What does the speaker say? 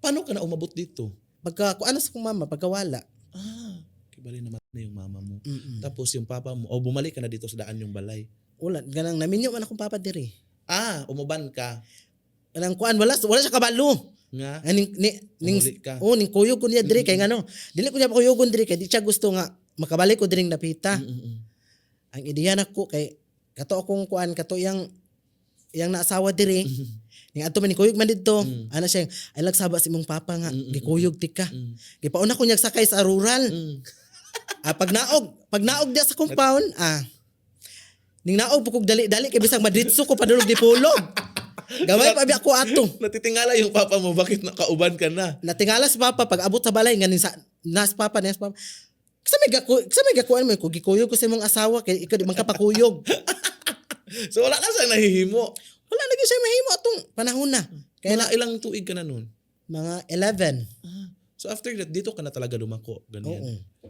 Paano ka na umabot dito? Pagka kuan sa kong mama, pagkawala. Ah, kibali naman na yung mama mo. Tapos yung papa mo, o bumalik ka na dito sa daan yung balay. Wala, ganang naminyo man akong papa diri. Ah, umuban ka. Kanang kuan, wala wala siya kabalo. Nga, Aning ni ning umuli ka. oh, ning kuyog ko niya diri kay ngano. Dili ko niya pakuyugon diri kay di siya gusto nga makabalik ko diring napita. Ang ideya nako kay kato akong kuan, kato yang yang naasawa diri. Ning adto man ni kuyog man didto. Ana siya, ay lagsaba si imong papa nga gikuyog tika. Gipauna ko niya sakay sa rural. Ah, pag naog diya sa compound, ah. Ning naog pukog dali-dali kay bisag madritso ko padulog di pulog. Gamay pa biya ko ato. Natitingala yung papa mo, bakit nakauban ka na? Natingala si papa pag abot sa balay nga ning sa nas papa, nas papa. Sa may gakuan mo ko gikuyog ko sa imong asawa kay ikaw di man ka pakuyog. So wala ka sa nahihimo. Wala lagi siya mahimo atong panahon na. Kaya Kaya ilang tuig ka na nun? Mga 11. Ah, so after that, dito ka na talaga lumako. Ganyan. Oo.